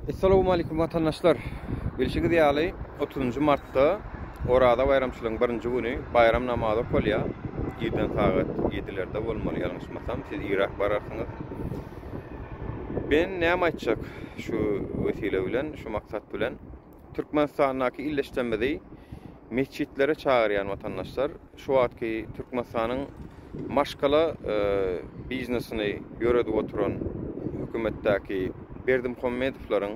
Essalawmalikim watandaşlar! Bilşiňiz ýaly, otuzynjy martda Oraza baýramçylygyň birinji güni baýram namazy okalýar. Irden sagat ýedilerde bolmaly ýalňyşmasam, siz irräk bararsyňyz. Men näme aýtjak şu wesile bilen, şu maksat bilen? Türkmenistandaky ildeşlerimizi metjitlere çagyrýan watandaşlar, şu wagtky Türkmenistanyň maşgala biznesini ýöredip oturan hökümetdäki Berdimuhamedowlaryň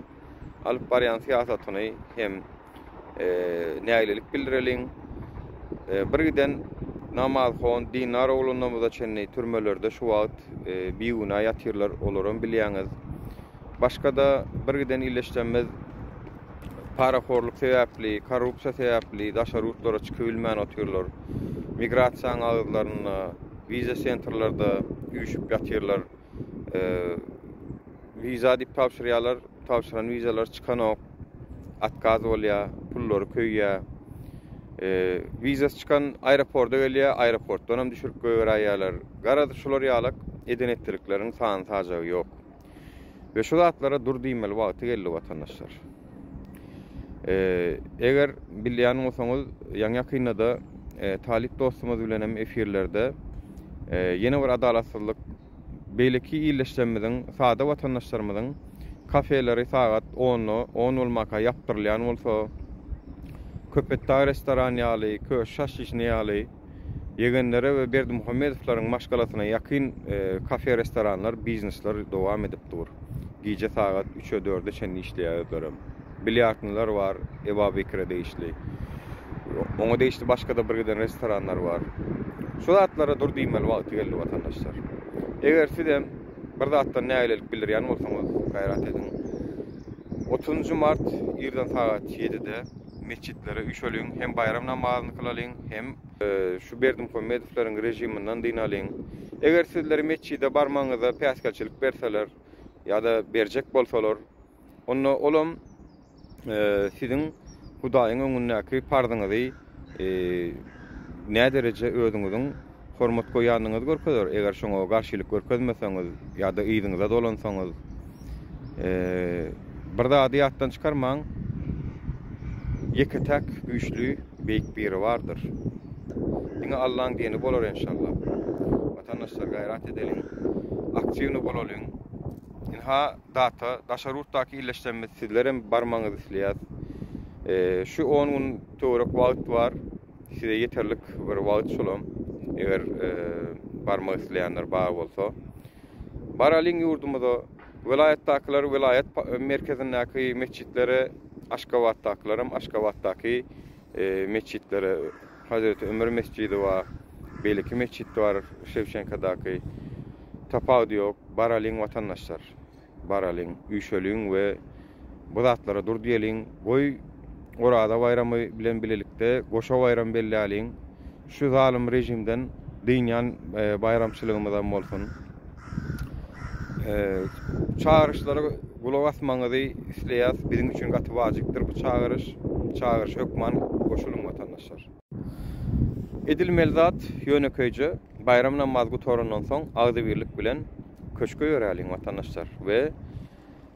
alyp barýan syýasatyny hem nägilelik bildireliň. Bir giden namazhon, dindar oglanlarymyza çenli türmelerde şu wagt bigünä ýatyrlar, olaram bilýäňiz. Başga-da bir giden ildeşlerimiz parahorluk sebäpli, korrupsiýa sebäpli daşary ýurtlara çykybilmän otyrlar. Migrasiýanyň agyzlarynda, wiza sentrlerde üýşüp ýatyrlar. Wiza diýip tabşyrýarlar, tabşyran wizalar çykanok. Otkaz bolýar, pullary köýýär. Wizasy çykan aeroporta gelýär, aeroportdan hem düşürip goýberäýýärler. Garaz, şular ýalak eden-etdilikleriň sany-sajagy ýok. We şu zatlara dur diýmeli wagty geldi watandaşlar. Eger bilýän bolsaňyz, ýaňy-ýakynda-da talyp dostumyz bilen hem efirlerde ýene bir adalatsyzlyk beýleki ildeşlerimiziň, sada watandaşlarymyzyň kafeleri sagat onda, on bolmaka ýapdyrylýan bolsa, Köpetdag restoran ýaly, Köşi şaşlyşny ýaly, Ýegenlere we Berdimuhamedowlaryň maşgalasyna ýakyn kafe-restoranlar, biznesler dowam edip dur. Gije sagat üçe, dörde çenli işleýär özlerem. Bilýardnylar bar, Ebabekire degişli. Oňa degişli başga-da birgiden restoranlar bar. Şu zatlara dur diýmeli wagty geldi watandaşlar. Eger sizem bir zatdan nägilelik bildirýän bolsaňyz, gaýrat ediň. Otuzynjy mart irden sagat ýedide metjitlere üýşeliň, hem baýram namazyny kylalyň, hem şu Berdimuhamedowlaryň režiminden dynalyň. Eger sizleri metjide barmagyňyza päsgelçilik berseler ýa-da berjek bolsalar, onda olam siziň Hudaýyň öňündäki parzyňyzy nädereje özüňiziň hormat goýýanyňyzy görkezer. Eger şoňa garşylyk görkezmeseňiz ýa-da yzyňyza dolansaňyz, bir zady ýatdan çykarmaň, ýeke-täk güýçli Beýik Biri bardyr. Diňe Allaň diýeni bolar enşalla. Watandaşlar gaýrat edeliň, aktiwny bolalyň. Ynha data, daşary ýurtdaky ildeşlerimiz sizlerem barmagyňyzy isleýäs. Şu on gün töwerek wagt bar. Size ýeterlik bir wagt şolam. Eger barmak isleýänler bar bolsa. Baralyň ýurdumyza. Welaýatdakylar welaýat merkezindäki metjitlere, Aşgabatdakylaram Aşgabatdaky metjitlere. Hazreti Ömer mesjidi bar, beýleki metjit bar Şewçenkadaky. Tapawudy ýok. Baralyň watandaşlar. Baralyň, üýşeliň we bu zatlara dur diýeliň. Goý, Oraza baýramy bilen bilelikde goşa baýram belläliň. Şu zalym režimden dynýan baýramçylygymyzam bolsun. Çagyryşlara gulak asmagyňyzy isleýäs. Biziň üçin gaty wajypdyr bu çagyryş. Çagyryşa hökman goşulyň watandaşlar. Edilmeli zat ýönekeýje, baýram namazy gutarandan soň agzybirlik bilen köşke ýöräliň watandaşlar we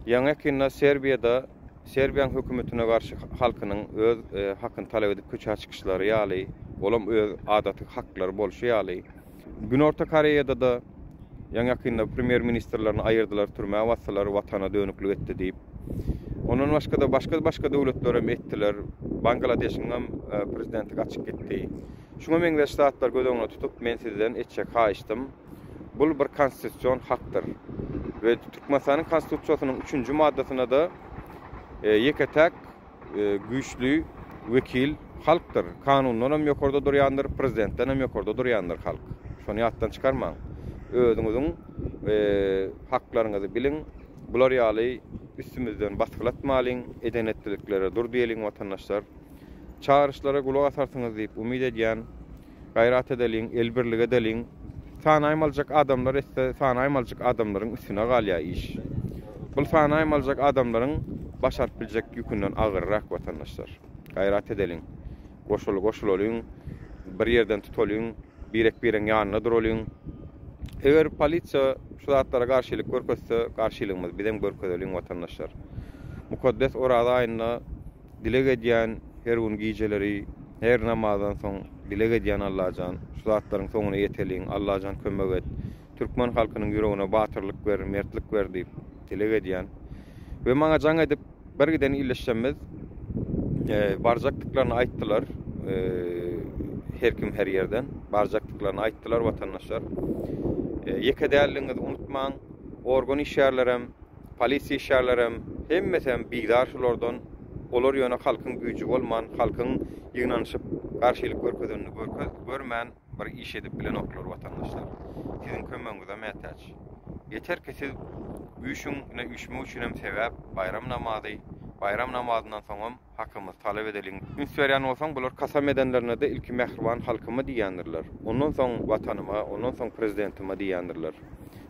ýaňy-ýakynda Serbiýada Serbiýaň hökümetine garşy halkynyň öz hakyny talap edip köçä çykyşlary ýaly, olam öz adaty haklary bolşy ýaly, Günorta Koreýada-da ýaňy-ýakynda premýer ministrlerini aýyrdylar, türmä basdylar, watana dönüklik etdi diýip. Ondan başga-da başga-başga döwletlerem etdiler. Bangladeşiňem prezidenti gaçyp gitdi. Şuňa meňzeş zatlary göz öňüne tutup, men sizden etjek haýyştym, bul bir konstitusion hakdyr. We Türkmenistanyň Konstitusiýasynyň üçünji maddasynda-da ýeke-täk güýçli wekil halkdyr. Kanundan hem ýokarda durýandyr, prezidentden hem ýokarda durýandyr halk. Şony ýatdan çykarmaň. Özüňiziň haklaryňyzy biliň. Bular ýaly üstümizden basgylatmalyň, eden-etdiliklere dur diýeliň watandaşlar. Çagyryşlara gulak asarsyňyz diýip umyt edýän. Gaýrat edeliň, elbirlik edeliň. Sanaýmaljak adamlar etse, sanaýmaljyk adamlaryň üstüne galýar iş. Bul sanaýmaljak adamlaryň baş alyp biljek ýükünden agyrrak watandaşlar. Gaýrat edeliň. Goşul goşulalyň, bir ýerden tutalyň, birek-biregiň ýanynda duralyň. Eger polisiýa şu zatlara garşylyk görkezse, garşylygymyzy bizem görkezeliň watandaşlar. Mukaddes Oraza aýynda dileg edýän her gün gijeleri her namazdan soň dileg edýän Allajan şu zatlaryň soňuna ýeteliň Allajan kömek et türkmen halkynyň ýüregine batyrlyk ber mertlik ber diýip dileg edýän we maňa jaň edip bir giden ildeşlerimiz barjakdyklaryny aýtdylar her kim her ýerden barjakdyklaryny aýtdylar watandaşlar ýeke däldigiňizi unutmaň organ işgärlerem Polisiýa işgärlerem, hemmesem bizar şulardan, olar ýöne halkyň güýji bolman, halkyň ýygnanyşyp garşylyk görkezenini görkez, görmän bir iş edip bilenoklar watandaşlar. Siziň kömegiňize mätäç. Ýeter ki siz üýşüň, ine üýşmek üçinem sebäp baýram namazy, baýram namazyndan soňam Hakymyzy talap edeliň. Üns berýän bolsaň, bular kasam edenlerinde-de ilki mähriban halkyma diýýändirler. Ondan soň Watanyma, ondan soň Prezidentime diýýändirler.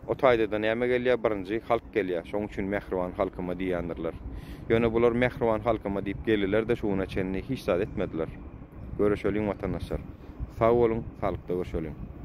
O taýda-da näme gelýär, birinji halk gelýär. Şoň üçin mähriban halkyma diýýändirler. Ýöne bular mähriban halkyma diýip geldiler-de şu güne çenli hiç zat etmediler. Görüşeliň watandaşlar. Sag boluň, saglykda görüşeliň.